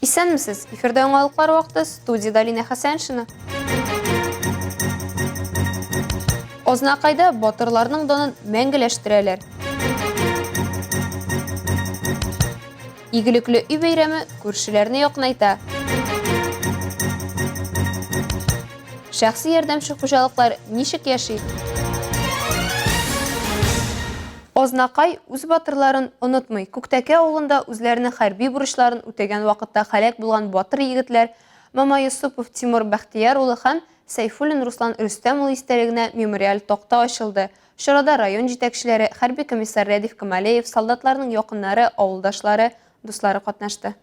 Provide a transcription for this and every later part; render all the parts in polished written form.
Исәнмесез! Эфирда яңалыклар вакыты, студиядә Алинә Хәсәншина. Азнакайда батырларның данын мәңгеләштерәләр. Игелекле өй бәйрәме күршеләрне якынайта. Шәхси ярдәмче хуҗалыклар ничек яши? Азнакай үз батырларын онытмый. Күктәкә авылында үзләренең хәрби бурычларын үтәгән вакытта һәлак булган батыр егетләр Мама Йосыпов Тимур Бәхтияр улы һәм Сәйфуллин Руслан Рөстәм улы истәлегенә мемориаль такта ачылды. Чарада район җитәкчеләре, хәрби комиссар Рәдиф Камалеев, солдатларның якыннары, авылдашлары, дуслары катнашты.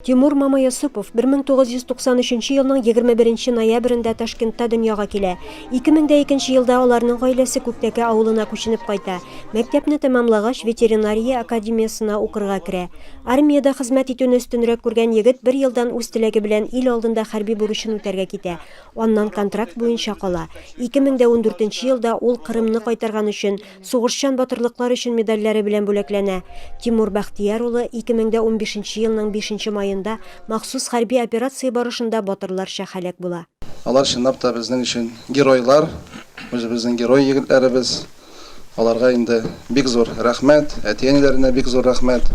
Тимур Мамайосыпов 1993 елның 21 ноябрендә Ташкентта дөньяга килә. 2002 елда аларның гаиләсе Күктәкә авылына күченеп кайта. Мәктәпне тәмамлагач, ветеринария академиясенә укырга керә. Армиядә хезмәт итүне өстенрәк күргән егет бер елдан үз теләге белән ил алдында хәрби бурычын үтәргә китә. Аннан контракт буенча кала. 2014 елда ул Кырымны кайтарган өчен Сугышчан батырлыклар өчен медальләре белән бүләкләнә. Тимур Бәхтияр улы 2015 нче елның бишенче маенда махсус хәрби операция барышында батырларча һәлак була. Алар чынлап та безнең өчен геройлар, үзебезнең герой егетләребез. Аларга инде бик зур рәхмәт, әти-әниләренә бик зур рәхмәт.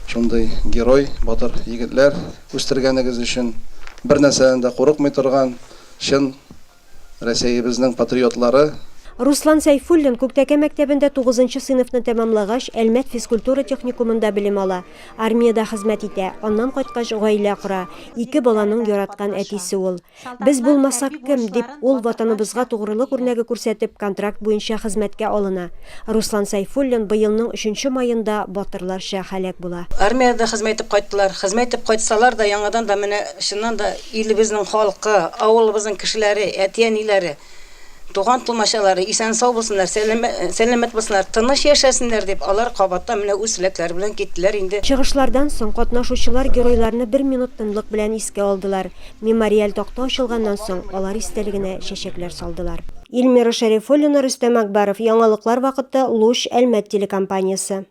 Шундый герой, батыр егетләр үстергәнегез өчен. Бер нәрсәдән дә курыкмый торган, чын Рәсәебезнең патриотлары. Руслан Сәйфуллин Күктәкә мәктәбендә тугызынчы сыйныфны тәмамлагач, Әлмәт физкультура техникумында белем ала. Армиядә хезмәт итә, аннан кайткач гаилә кора. Ике баланың яраткан әтисе ул. Без булмасак кем? дип, ул Ватаныбызга тугрылык үрнәге күрсәтеп, контракт буенча хезмәткә алына. Руслан Сәйфуллин быелның өченче маенда батырларча һәлак була. Армиядә хезмәт итеп кайттылар. Хезмәт итеп кайтсалар да, яңадан да менә чыннан да илебезнең халкы, авылыбызның кешеләре, әти-әниләре, туган-тумачалары исән-сау булсыннар, сәламәт булсыннар, тыныч яшәсеннәр дип, алар кабаттан менә үз теләкләре белән киттеләр инде. Чыгышлардан соң катнашучылар геройларны бер минут тынлык белән искә алдылар. Мемориаль такта ачылганнан соң, алар истәлегенә чәчәкләр салдылар. Эльмира Шәрифуллина, Рөстәм Акбаров, Яңалыклар вакыты, Луч, Әлмәт телекомпаниясе.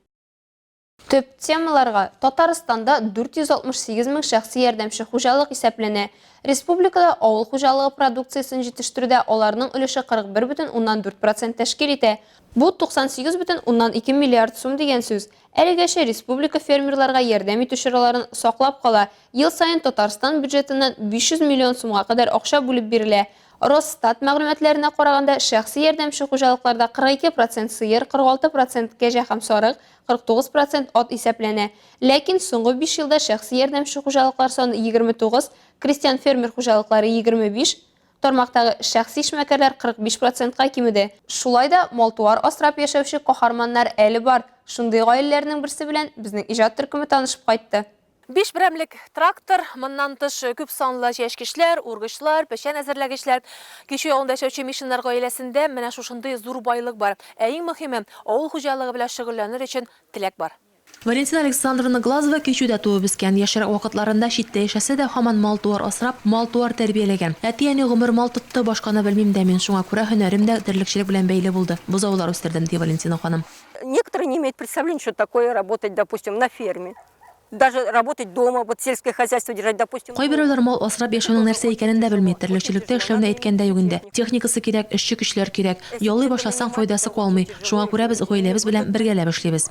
Төп темаларга Татарстанда 468 мең шәхси ярдәмче хуҗалык исәпләнә. Республикада авыл хуҗалыгы продукциясен җитештерүдә аларның өлеше 41,4 процент тәшкил итә. Бу 98,2 миллиард сум дигән сүз. Әлегәчә республика фермерларга ярдәм итү чараларын саклап кала. Ел саен Татарстан бюджетыннан 500 миллион сумга кадәр акча бүлеп бирелә. Росстат мәгълүматларына караганда, шәхси ярдәмче хуҗалыкларда 42 процент сыер, 46 процент кәҗә һәм сарык, 49 процент ат исәпләнә. Ләкин соңгы биш елда шәхси ярдәмче хуҗалыклар саны 29, крестьян-фермер хуҗалыклары 25, тармактагы шәхси эшмәкәрләр 45 процентка кимеде. Шулай да мал-туар асрап яшәүче каһарманнар әле бар. Шундый гаиләләрнең берсе белән безнең иҗат төркеме танышып кайтты. Биш берәмлек трактор, моннан тыш күп санлы чәчкечләр, ургычлар, печән әзерләгечләр. Кичү авылында яшәүче Мишиннар гаиләсендә менә шушындый зур байлык бар. Ә иң мөһиме, авыл хуҗалыгы белән шөгыльләнер өчен теләк бар. Валентина Александровна Глазова Кичүдә туып үскән. Яшьрәк вакытларында читтә яшәсә дә, һаман мал-туар асрап, мал-туар тәрбияләгән. Әти-әни гомер мал тотты, башканы белмим дә мин, шуңа күрә һөнәрем дә терлекчелек белән бәйле булды, бозаулар үстердем, ди Валентина ханым. Некоторые не имеют представления, что такое работать, допустим, на ферме. Даже работать дома, вот сельское хозяйство держать, допустим. Кайберәүләр мал асрап яшәүнең нәрсә икәнен дә белми, терлекчелектә эшләүне әйткән дә юк инде. Техникасы кирәк, эшче көчләр кирәк. Яллый башласаң, файдасы калмый. Шуңа күрә без гаиләбез белән бергәләп эшлибез.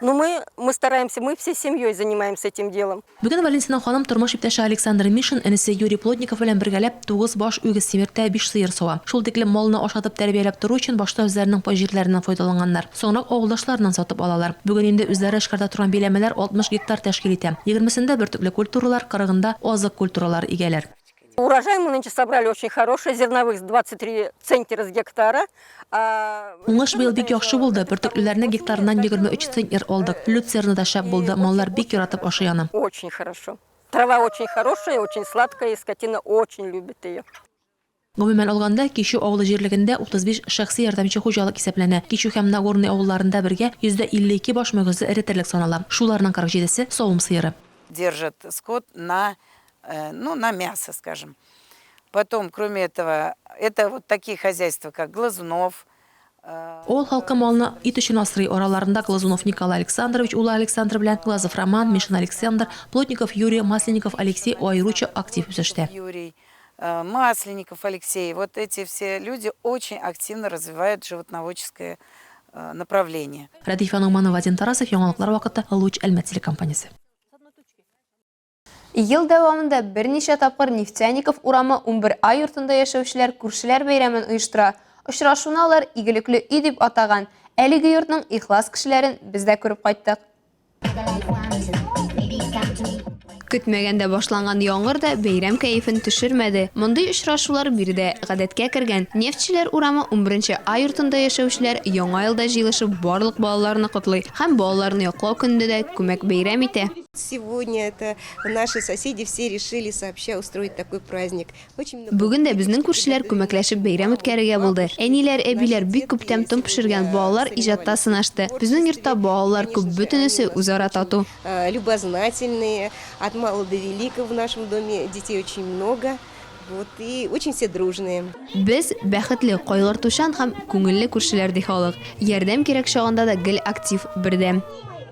Ну мы, мы стараемся, мы всей семьей занимаемся этим делом. Бүген Валентина ханым тормыш иптәше Александр Мишин, энесе Юрий Плотников белән бергәләп тугыз баш үгез симертә, биш сыер сава. Шул тиклем малны ашатып тәрбияләп тору өчен башта үзләренең пай җирләреннән файдаланганнар. Соңрак авылдашларыннан сатып алалар. Бүген инде үзләре эшкәртә торган биләмәләр 60 гектар тәшкил итә. Егермесендә бөртекле культуралар, кырыгында азык культуралары игәләр. Урожай мы нынче собрали очень хороший, зерновых 23 центнера с гектара. Уңыш быел бик яхшы булды, бөртеклеләрне гектарыннан 23 центнер алдык. Люцерна да шәп булды, маллар бик яратып ашый аны. Очень хорошо. Трава очень хорошая, очень сладкая, и скотина очень любит ее. Гомумән алганда, Кичү авылы җирлегендә 35 шәхси ярдәмче хуҗалык исәпләнә. Кичү һәм Нагорный авылларында бергә 52 баш мөгезле эре терлек санала. Шуларның 47-се, савым сыеры. Держат скот на, ну, на мясо, скажем. Потом, кроме этого, это вот такие хозяйства, как Глазунов. Авыл халкы малны ит өчен асрый, араларында Глазунов Николай Александрович улы Александр белән Глазов Роман, Мишин Александр, Плотников Юрий, Масленников Алексей аеруча актив үсештә. Юрий, Масленников Алексей, вот эти все люди очень активно развивают животноводческое направление. Рәдифә Ногманова, Вадим Тарасов, Яңалыклар вакыты, Луч, Әлмәт телекомпаниясе. Ел дәвамында берничә тапкыр Нефтяников урамы 11 А йортында яшәүчеләр күршеләр бәйрәмен оештыра. Очрашуны алар Игелекле өй дип атаган. Әлеге йортның ихлас кешеләрен без дә күреп кайттык. Көтмәгәндә башланган яңгыр да бәйрәм кәефен төшермәде. Мондый очрашулар биредә гадәткә кергән. Нефтьчеләр урамы 11 А йортында яшәүчеләр Яңа елда җыелышып барлык балаларны котлый һәм балаларны яклау көнендә дә күмәк бәйрәм итә. Сегодня это наши соседи все решили сообща устроить такой праздник. Очень много. Бүген дә безнең күршеләр күмәкләшеп бәйрәм үткәрергә булды. Әниләр, әбиләр бик күп тәм-том пешергән, балалар иҗатта сынашты. Безнең йортта балалар күп, бөтенесе үзара тату. Любознательные, от мала до велика в нашем доме детей очень много, вот, и очень все дружные. Без, бәхетле, кайгыртучан һәм күңелле күршеләр, ди халык. Ярдәм кирәк чагында да гел актив, бердәм.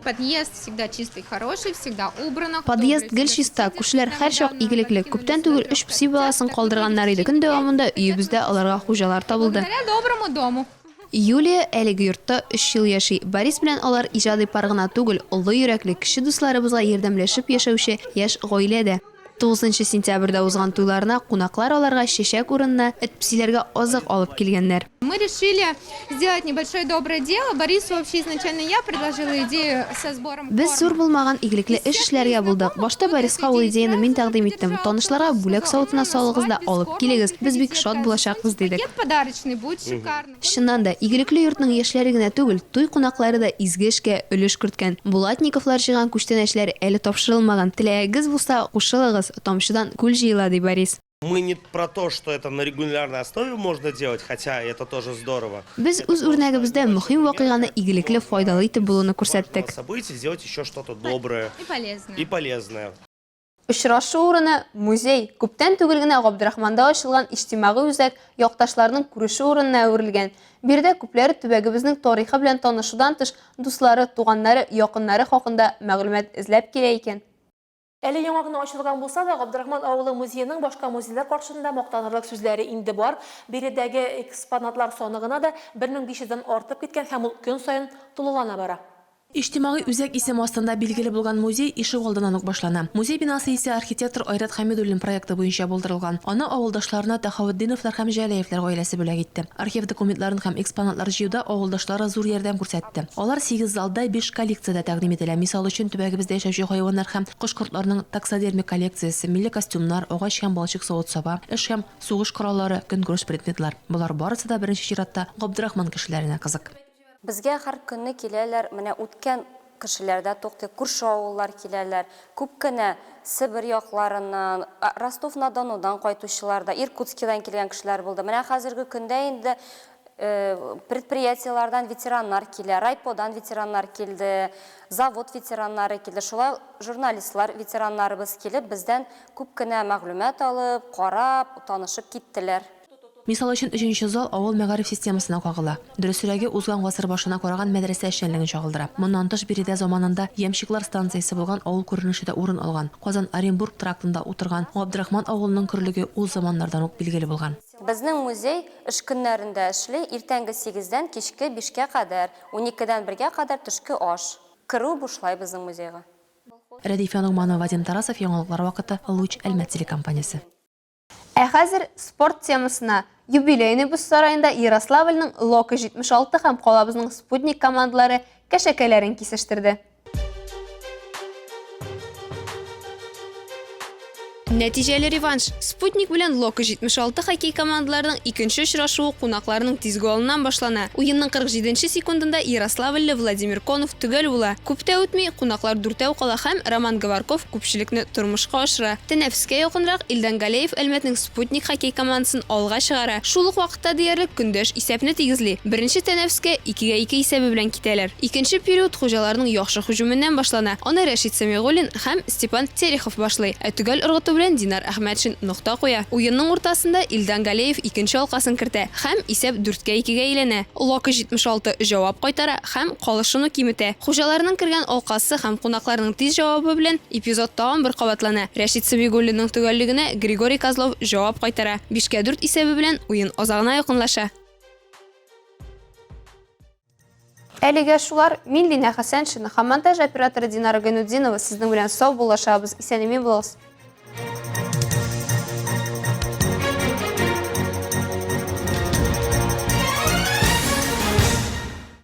Подъезд всегда чистый, хороший, всегда убрано. Подъезд гел чиста, күршеләр һәрчак игелекле. Күптән түгел өч песи баласын калдырганнар иде. Көн дәвамында өебездә аларга хуҗалар табылды. Благодаря доброму дому. Юлия әлеге йортта өч ел яши. Борис белән алар иҗади пар гына түгел, олы йөрәкле, кече дусларыбызга ярдәмләшеп яшәүче яшь гаилә дә. Тугызынчы сентябрьдә узган туйларына кунаклар аларга чәчәк урынына эт-песиләргә азык алып килгәннәр. Мы решили сделать небольшое доброе дело. Борису вообще изначально я предложила идею со сбором Без корма. зур булмаган игелекле Из эш всех эшләргә булдык. незнакомых Башта кто-то эту Бориска ул идею идеяне сразу мин тәкъдим иттем. поддержал, Танышларга сказал, бүләк у нас савытына на салыгыз да свадьбе с алып кормом килегез, без бик приходите, шат откажетесь. булачакбыз, дидек. Пакет подарочный будет шикарно. Чыннан да, игелекле йортның яшьләре генә түгел, туй кунаклары да изге эшкә өлеш керткән. Булатниковлар җыйган күчтәнәчләр әле тапшырылмаган. Теләгегез булса, кушылыгыз, тамчыдан күл җыела, ди Борис. Мы не про то, что это на регулярной основе можно делать, хотя это тоже здорово. Без үз үрнәгебездә мөһим вакыйганы игелекле, файдалы итеп булуны күрсәттек. Событие сделать еще что-то доброе И полезное. и полезное. Очрашу урыны, музей. Күптән түгел генә Габдрахманда ачылган иҗтимагый үзәк якташларның күрешү урынына әверелгән. Биредә күпләре төбәгебезнең тарихы белән танышудан тыш, дуслары, туганнары, якыннары хакында мәгълүмат эзләп килә икән. Әле яңа гына ачылган булса да, Габдрахман авылы музееның башка музейлар каршында мактанырлык сүзләре инде бар. Биредәге экспонатлар саны гына да 1500 дән артып киткән һәм ул көн саен тулылана бара. Иҗтимагый үзәк исеме астында билгеле булган музей ишек алдыннан ук башлана. Музей бинасы исә архитектор Айрат Хәмидуллин проекты буенча булдырылган. Аны авылдашларына Тәхаветдиновлар һәм Җәләевләр гаиләсе бүләк итте. Архив документларын һәм экспонатлар җыюда авылдашлары зур ярдәм күрсәтте. Алар сигез залда, биш коллекциядә тәкъдим ителә. Мисал өчен, төбәгебездә яшәүче хайваннар һәм кош-кортларның таксодермик коллекциясе, милли костюмнар, агач һәм балчык савыт-саба, эш һәм сугыш кораллары, көнкүреш предметлар. Болар барысы да беренче чиратта Габдрахман кешеләренә кызык. Безгә һәр көнне киләләр, менә үткән кешеләр дә туктый, күрше авыллар киләләр, күп кенә Себер якларыннан, Ростов-на-Донудан кайтучылар да, Иркутскидан килгән кешеләр булды. Менә хәзерге көндә инде предприятиеләрдән ветераннар килә, райподан ветераннар килде, завод ветераннары килде, шулай ук журналистлар ветераннарыбыз килеп, бездән күп кенә мәгълүмат алып, карап, танышып киттеләр. Мисал өчен, өченче зал авыл мәгариф системасына кагыла. Дөресрәге, узган гасыр башына караган мәдрәсә эшчәнлеген чагылдыра. Моннан тыш, биредә заманында ямщиклар станциясе булган авыл күренеше дә урын алган. Казан-Оренбург трактында утырган Габдрахман авылының көрлеге ул заманнардан ук билгеле булган. Безнең музей эш көннәрендә эшли, иртәнге сигездән кичке бишкә кадәр, уникедән бергә кадәр төшке аш. Керү бушлай безнең музейга. Рәдифә Ногманова, Вадим Тарасов, Яңалыклар вакыты, Луч, Әлмәт телекомпаниясе. Ә хәзер спорт темасына. Юбилейный боз сараенда Ярославльның Локо 76 һәм калабызның Спутник командалары кәшәкәләрен кисештерде. Нәтиҗәле реванш. Спутник белән Локо 76 хоккей командаларының икенче очрашуы кунакларның тиз голыннан башлана. Уенның 47 нче секундында ярославльле Владимир Конов төгәл була. Күп тә үтми, кунаклар дүртәү кала һәм Роман Говорков күпчелекне тормышка ашыра. Тәнәфескә якынрак Илдан Галеев Әлмәтнең Спутник хоккей командасын алга чыгара. Шул ук вакытта диярлек көндәш исәпне тигезли. Беренче тәнәфескә икегә ике исәбе белән китәләр. Икенче период хуҗаларның яхшы һөҗүменнән башлана. Аны Рәшит Сәмигуллин һәм Степан Терехов башлый. Ә төгәл ыргыту белән. белән Динар Әхмәтшин нокта куя. Уенның уртасында Илдан Галеев икенче алкасын кертә һәм исәп дүрткә икегә әйләнә. Локо 76 җавап кайтара һәм калышуны киметә. Хуҗаларның кергән алкасы һәм кунакларның тиз җавабы белән эпизод тагын бер кабатлана. Рәшит Сабигуллинның төгәллегенә Григорий Козлов җавап кайтара. Бишкә дүрт исәбе белән уен азагына якынлаша. Әлегә шулар. Мин Линә Хәсәншина һәм монтаж операторы Динара Гайнутдинова сезнең белән саубуллашабыз. Исән-имин булыгыз.